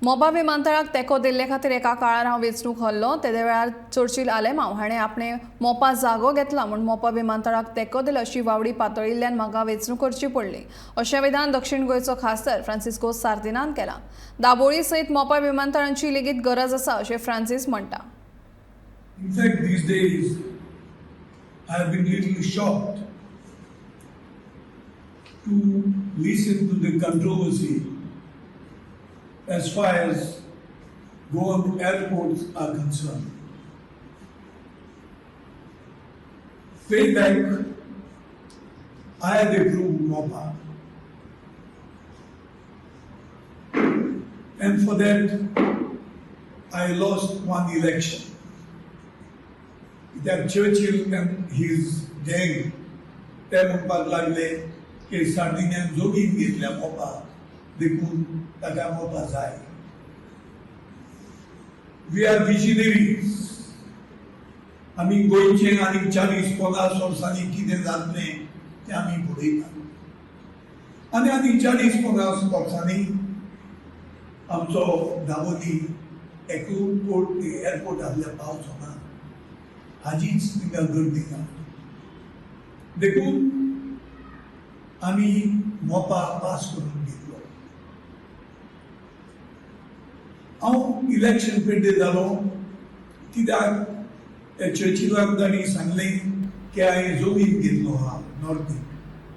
मोपा विमानतळाक तेंको दिल्ले खातीर एका काळार हांव वेंचणूक हरलो. तेदे वेळार चर्चिल आलेमांव हाणें आपणे मोपा जागो घेतला म्हूण मोपा विमानतळाक तेंको दिलो अशी वावडी पातळिल्ल्यान म्हाका वेंचणूक करची पडली, अशें विधान दक्षिण गोंयचो खासदार फ्रांसिस्को सार्दिनान केलां. दाबोळी सयत मोपा विमानतळांची लेगीत गरज आसा अशें फ्रांसीस म्हणटा. In fact, these days, I have been little shocked to listen to the controversy as far as Goan airports are concerned. Way back, I had approved MOPA. And for that, I lost one election. कित्याक Churchill and his गँग ते म्हणपाक लागले की सार्दिन्यान जोगीन घेतल्या मोपा, देखून ताका मोपा जाय. We are visionaries. आमी गोंयचें आनीक 40-50 वर्सांनी कितें जातलें तें आमी पळयतात आनी आनीक 40-50 वर्सांनी आमचो दाबोली एकुपोर्ट एअरपोर्ट आहल्या पावचो ना हाजीच तिंगा गर्दी ना. देखून आमी मोपा पास करून घेतलो. हांव इलेक्शन पेड्डे जालो कित्याक त्या चर्चिलान तांणी सांगलें की हांवें जमीन घेतलो आहा नॉर्थीन.